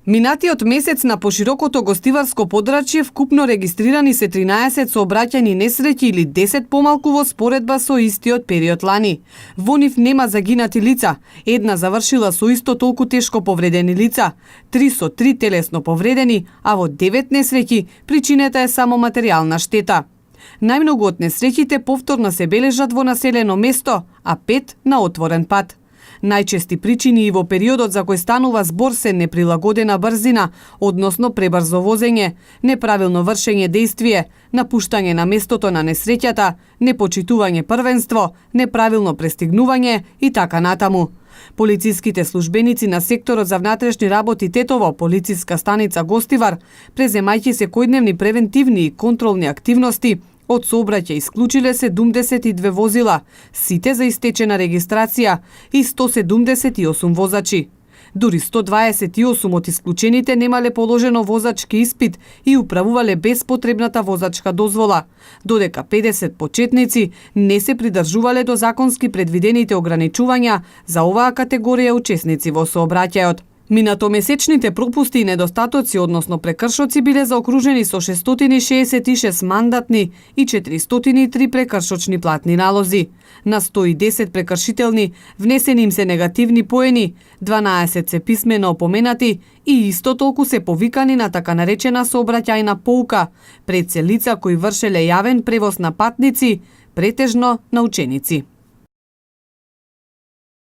Минатиот месец на поширокото гостиварско подрачје вкупно регистрирани се 13 сообраќајни несреќи или 10 помалку во споредба со истиот период лани. Во нив нема загинати лица, една завршила со исто толку тешко повредени лица, 3 со 3 телесно повредени, а во 9 несреќи причината е само материјална штета. Најмногу од несреќите повторно се бележат во населено место, а 5 на отворен пат. Најчести причини и во периодот за кој станува збор се неприлагодена брзина, односно пребрзо возење, неправилно вршење дејствие, напуштање на местото на несреќата, непочитување првенство, неправилно пристигнување и така натаму. Полициските службеници на секторот за внатрешни работи Тетово, полициска станица Гостивар, преземајќи секојдневни превентивни и контролни активности, од сообраќај исклучиле 72 возила, сите за истечена регистрација и 178 возачи. Дури 128 од исклучените немале положено возачки испит и управувале без потребната возачка дозвола, додека 50 почетници не се придржувале до законски предвидените ограничувања за оваа категорија учесници во сообраќајот. Минатомесечните пропусти и недостатоци, односно прекршоци, биле заокружени со 666 мандатни и 403 прекршочни платни налози. На 110 прекршителни внесени им се негативни поени, 12 се писмено опоменати и исто толку се повикани на така наречена сообраќајна поука пред се лица кои вршеле јавен превоз на патници, претежно на ученици.